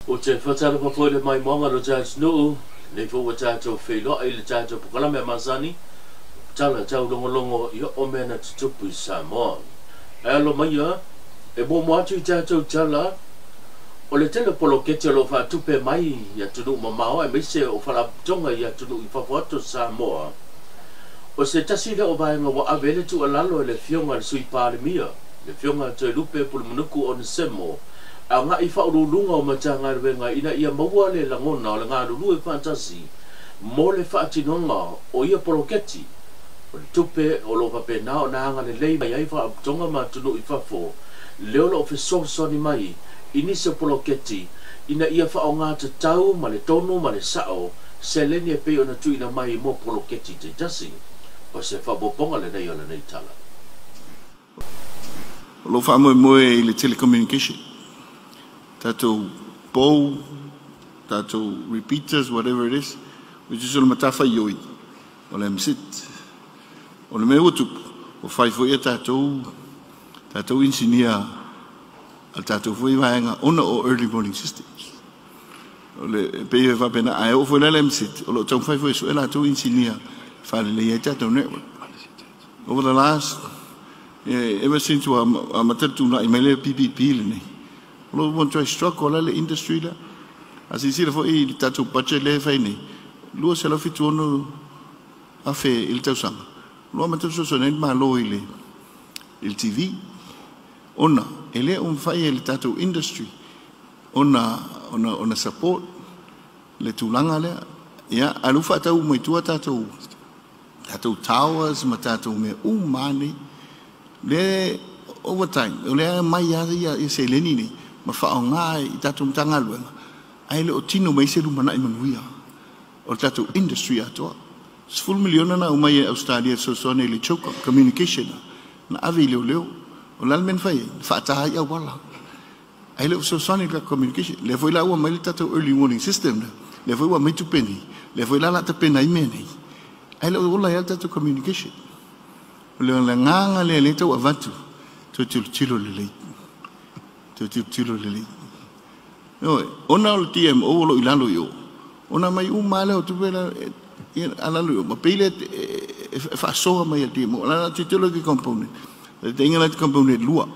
Ou te faatalofa foi i le maimoaga o lo tatou atunuu, lenei foi ua tatou feiloai i le tatou polokalame masani, tala taulogologo i oo mea na tutupu i Samoa. Ae alo maia, e muamua atu i tatou tala, o le tele o poloketi o lo o faatupe mai i atunuu mamao aemaise o faalapotopotoga i atunuu i fafo atu o Samoa. O se tasi lea o vaega ua ave ai le tuualalo e le Afioga i le Sui Palemia, le Afioga ia Toelupe Pulumanuku Onesemo, agai i Faauluuluga o Matagaluega ina ia maua le lagona o le galulue faatasi mo le faatinoga o ia poloketi. O le tupe o lo o faapena ona agalelei mai ai faalapotopotoga ma atunuu i fafo, lea o lo o fesoasoani mai i nisi o poloketi ina ia faaaoga tatau ma le tonu ma le sao seleni e pei ona tuuina mai mo poloketi taitasi. O se faaopoopoga lenei o lenei tala. O lo o faamoemoe i le telecommunication, tatou pou, tatou repeaters, whatever it is, which is o le matafaioi o le MSIT. O le mea ua tupu, ua fai foi e tatou inisinia a le tatou foi vaega ona o early warning systems. O le e pei e faapena, ae oo foi la le MSIT, o lo o taumafai foi e sue latou inisinia e faaleleia ai tatou network. Over the last, yeah, ever since ua amata le tunai mai le PPP lenei, o lo o matuai struggle la le industry lea. A silasila foi i le tatou budget lea e fai nei, 276,000 i le tausaga, o lo o amata fesoasoani ai le Malo i le TV, ona e le o mafai e le tatou industry ona support le tulaga lea. Ia, ae lea ua faatau uma i tua tatou towers ma tatou mea uma nei. Le over time, o lea mai lava ia seleni nei ma faaaoga i tatou Matagaluega, ae le o tino mai se lumanai manuia o le tatou industry atoa. 10 miliona na aumai e Australia e fesoasoani i le choker communication na ave i leoleo. O le a le mea na fai ai? Na faata ai auala. Ae le o fesoasoani i le communication. Lea foi la ua aumai le tatou early warning system lea. Lea foi ua aumai tupe nei. Lea foi la o le a tapena ai mea nei. Ae le o ola ai le tatou communication. O le agaga lea lea tau avatu, toe tilotilo lelei. Toe tilotilo lelei. Ioe, ona o le DMO o lo o i lalo i o, ona mai uma lava lea o tupe la a lalo i o, ma pei lea e faasoa mai e le DMO. O la tilotilo i component. Le taiga la component 2,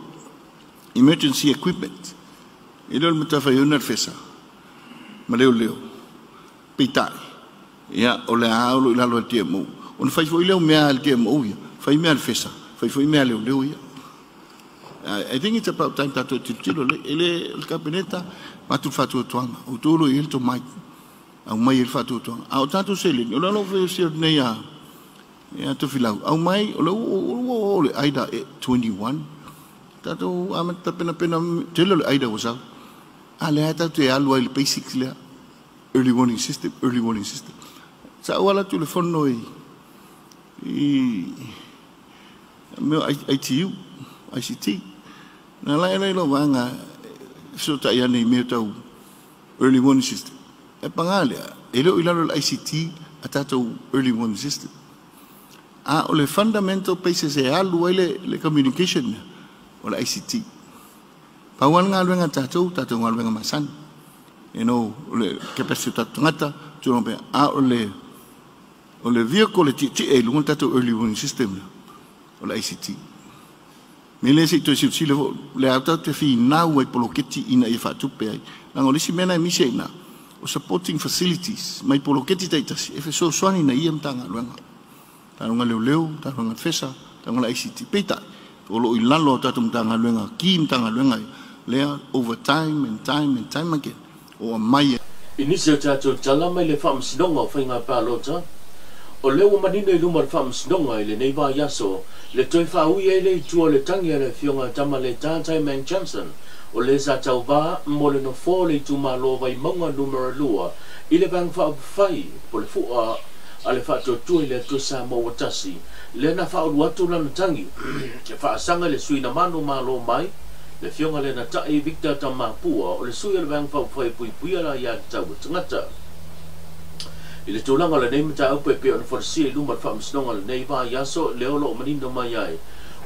emergency equipment. E le o le matafaioi le FESA ma leoleo. Peitai, ia, o le a o lo o i lalo o le DMO. Ona fai foi lea o mea a le DMO ia, fai mea a le FESA, fai foi mea a leoleo ia. I think it's about time tatou tilotilo le e le o le Kapeneta avatu le faatuatuaga. Outou o lo o i ai le tomai, aumai ai le faatuatuaga. A o tatou seleni, o le alo foi nei a ia Tofilau, aumai o le o le AIDA 21. Tatou amata tapenapena tele o le AIDA ua sau. A lea tatou te alu ai le basics lea. Early warning system, early warning system. Sa ou ala atu le fono i mea ITU, ICT. Na la ele lo vaega fesootai ane i mea tau early warning system. E paga lea, e le o i lalo o le ICT a tatou early warning system. A o le fundamental basis e alu ai le communication o le ICT. Pau lava le galuega a tatou, tatou galuega masani. O le capacity o tatou tagata, tulaga pea. A o le vehicle e tietie i luga le tatou early warning system o le ICT. Me le se i toe silasila foi, le a tatou te finau ai poloketi ina ia faatupe ai. Leaga o le isi mea na e misi ai ina, o supporting facilities mai poloketi taitasi e fesoasoani na ia Matagaluega. Matagaluega Leoleo, Matagaluega FESA, Matagaluega ICT. Peitai, o lo o i lalo o tatou Matagaluega, ki Matagaluega lea over time and time and time again, o aumai. I nisi o tatou tala mai le Faamasinoga o Faiga Palota, o lea ua manino i luma o le Faamasinoga i lenei vaiaso le toe faaui ai le i tua o le tagi a le Afioga Tamaletā Taimang Johnson, o le sa tauvā mo le nofoa o le itumalo Vaimauga numera 2 i le Vaega Faaupufai po le Fua a le Faatuatua i le Atua Samoa ua Tasi, lea na faaulu atu lana tagi e faasaga i le sui na manu malo mai, le Afioga Lenatai Victor Tamapua, o le sui o le Vaega Faaupufai e Puipuia la ia tatau o tagata. I le tulaga o lenei mataupu e pei ona folasia i luma o le Faamasinoga lenei vaiaso, lea o lo o manino mai ai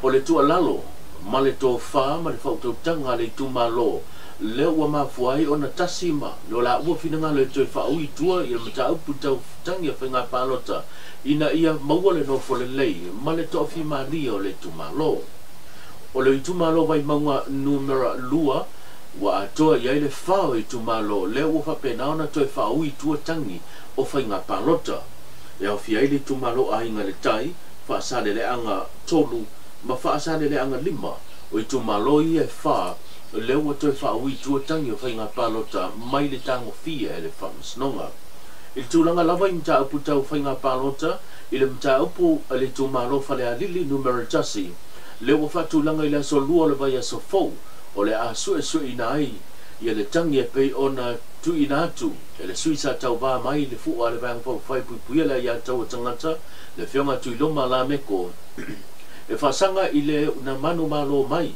o le tuualalo ma le tofā ma le faautautaga a le itumalo. Lea ua mafua ai ona tasi ma lo laua finagalo e toe faaui i tua i le mataupu tau tagi a faiga palota ina ia maua le nofo lelei ma le toafimalie o le itumalo. O le itumalo Vaimauga Numera 2 ua atoa i ai le fa o itumalo lea ua faapena ona toe faaui i tua tagi o faiga palota. E aofia ai le itumalo Aiga i le Tai, Faasaleleaga 3 ma Faasaleleaga 5. O itumalo ia e fa lea ua toe faaui i tua tagi o faiga palota mai le tagofia e le Faamasinoga. I le tulaga lava i mataupu tau faiga palota, i le mataupu a le itumalo Falealili Numera 1, lea ua faatulaga i le aso 2 o le vaiaso fou o le a suesueina ai ia le tagi e pei ona tuuina atu e le sui sa tauvā mai le fua a le Vaega Faaupufai Puipuia le Aiatatau a Tagata, le Afioga Tuiloma Lameko, e faasaga i le na manumalo mai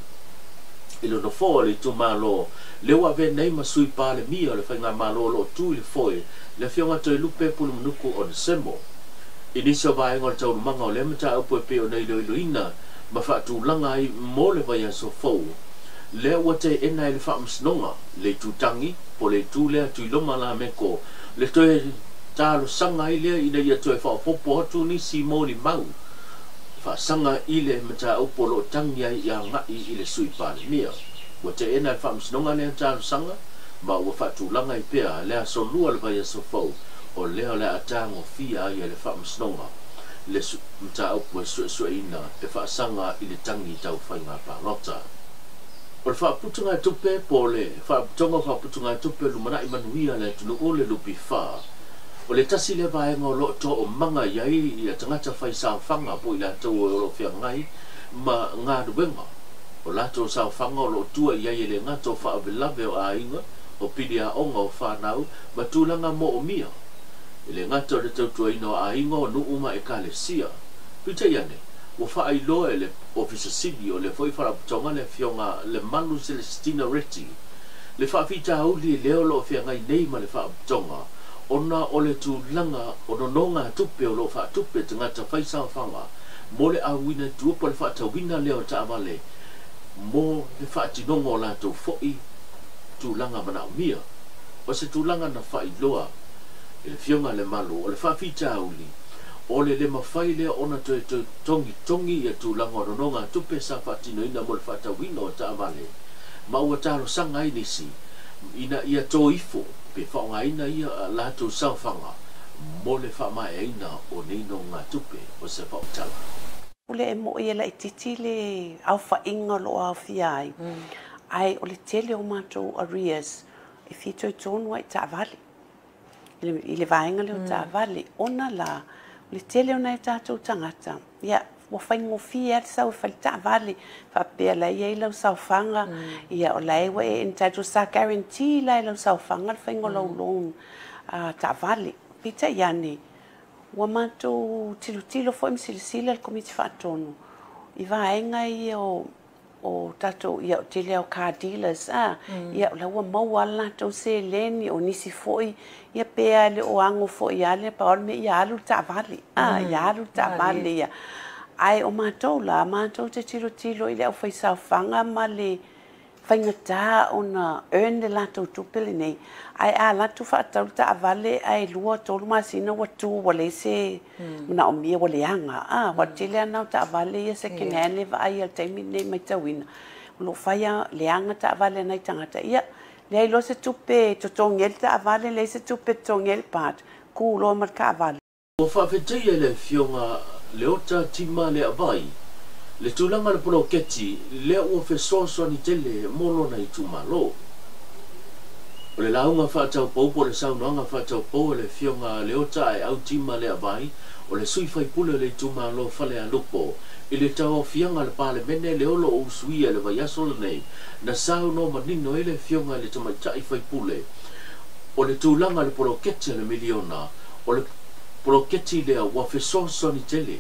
i le nofoa o le itumalo lea ua avea nei ma Sui Palemia o le faigamalo o lo o tu i le foe, le Afioga Toelupe Pulumanuku Onesemo. I nisi o vaega o le taualumaga o lea mataupu e pei ona iloiloina ma faatulaga ai mo le vaiaso fou, lea ua teena e le Faamasinoga le itutagi po o le itu lea Tuiloma Lameko le toe talosaga ai lea ina ia toe faaopoopo atu nisi molimau faasaga i le mataupu o lo o tagi ai i agai i le Sui Palemia. Ua teena e le Faamasinoga lea talosaga ma ua faatulaga ai pea le aso 2 o le vaiaso fou o lea o le a tagofia ai e le Faamasinoga le mataupu e suesueina e faasaga i le tagi tau faiga palota. O le faaputugatupe po o le Faalapotopotoga o Faaputugatupe o Lumanai Manuia a le Atunuu, le NPF, o le tasi lea vaega o lo o toomaga i ai ia tagata fai saofaga po o i latou o lo o feagai ma galuega. O latou saofaga o lo o tua i ai e le gata o faalavelave o aiga, o pili aoga o fanau ma tulaga moomia. E le gata o le tautuaina o aiga, o nuu ma ekalesia. Peitai ane, ua faailoa e le Ofisa Sili o lea foi Faalapotopotoga le Afioga Lemalu Celestina Reti le faafitauli lea o lo o feagai nei ma le Faalapotopotoga ona o le tulaga o nonogatupe o lo o faatupe tagata fai saofaga mo le auina i tua po o le faatauina lea o taavale mo le faatinoga o latou foi tulaga manaomia. O se tulaga na faailoa e le Afioga Lemalu o le faafitauli o le le mafai lea ona toe togitogi ia tulaga o nonogatupe sa faatinoina mo le faatauina o taavale ma ua talosaga ai nisi ina ia to ifo pe faaaogaina ia latou saofaga mo le faamaeaina o nei nonogatupe. O se faamatala. O le mo'i e laitiiti le aofaiga o lo o aofia ai, ae o le tele o matou arrears e fitoitonu ai i taavale, i le vaega lea o taavale, ona la o le tele o nai o tatou tagata, ia, ua faigofie lava le sau e fai le taavale, faapea la e i ai lau saofaga, ia o la e ua e entitled, sa guarantee la e lau saofaga le faiga o lau loan taavale. Peitai ane, ua matou tilotilo foi ma silasila le Komiti Faatonu i vaega ia o tatou, ia, o tele lava o car dealers, ia, o la ua maua lava le latou seleni, o nisi foi, ia, pe lava le o ago foi lava le pau o le mea ia alu le taavale, ia alu le taavale ia. Ae o matou la, matou te tilotilo i le aufaisaofaga ma le faigata ona earn le latou tupe lenei, ae a alu atu faatau le taavale ae 2, 3 masina ua tu, ua leai se manaomia, ua leaga. Aua o le tele lava na o taavale ia second hand le vaai i le taimi lenei, matauina o lo o fai leaga taavale a nai tagata, ia leai loa se tupe e totogi ai le taavale, leai se tupe e totogi ai le part, ku loa ma le taavale. Ua faafetaia e le Afioga Leota Tima Leavai le tulaga o le poloketi lea ua fesoasoani tele mo lona itumalo. O le lauga faataupou po o le saunoaga faataupou a le Afioga Leota Aeau Tima Leavai, o le sui faipule o le itumalo Falealupo i le tauaofiaga a le Palemene lea o lo o usuia i le vaiaso lenei, na saunoa manino ai le Afioga i le tamaitai faipule o le tulaga o le poloketi a le miliona, o le poloketi lea ua fesoasoani tele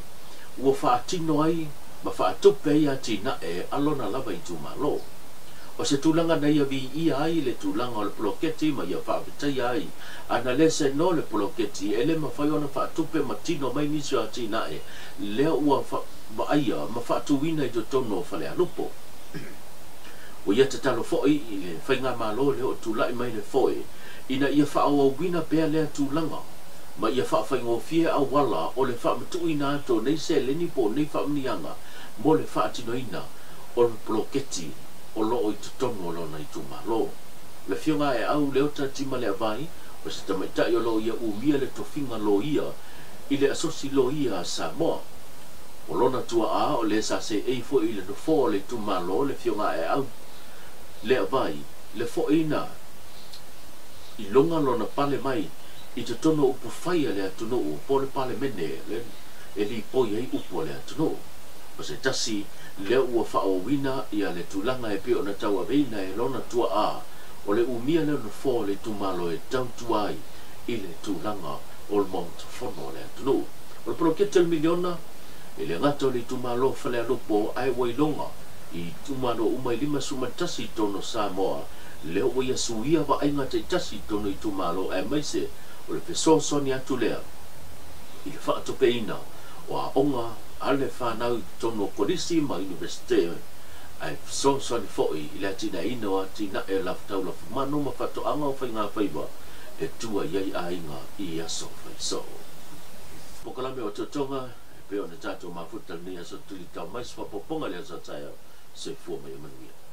ua faatino ai ma faatupe ai atinae a lona lava itumalo. O se tulaga na ia viia ai le tulaga o le poloketi ma ia faafetaia ai, ana le se no le poloketi e le mafai ona faatupe ma tino mai nisi o atinae lea ua vaaia ma faatuina i totonu o Falealupo. Ua ia tatalo foi i le Faigamalo lea o tula'i mai le foe ina ia faaauauina pea lea tulaga ma ia faafaigofie auala o le faamatuuina atu o nei seleni po o nei faamanuiaga mo le faatinoina o le poloketi o lo o i totonu o lona itumalo. O le Afioga a Aeau Leota Timaleavai, o se tamaitai o lo o ia umia le tofiga loia i le Asosi Loia a Samoa. O lona tuaa o le sa seei foi i le nofoa o le itumalo le Afioga a Aeau Leavai, le foeina i luga lona pale mai i totonu o upufai a le atunuu po o le Palemene e lipoi ai upu a le atunuu. O se tasi lea ua faaauauina ia le tulaga e pei ona tauaveina e lona tuaa o le umia lea o nofoa o le itumalo e tautua ai i le tulaga o le Maota Fono a le atunuu. O le poloketi o le miliona e le gata o le itumalo o Falealupo ae ua iloga i itumalo uma e 51 i totonu o Samoa, lea ua ia suia vaaiga taitasi i totonu o itumalo aemaise o le fesoasoani atu lea i le faatupeina o aoga a le fanau i totonu o kolisi ma iunivesite ae fesoasoani foi i le atinaeina o atinae tau lafumanu ma faatoaga o faigafaiva e tua i ai aiga i aso faisoo. Polokalame o Otootoga e pei ona tatou mafuta i lenei aso tulitao mai se faaopoopoga i le aso a taeao. Soifua ma ia manuia.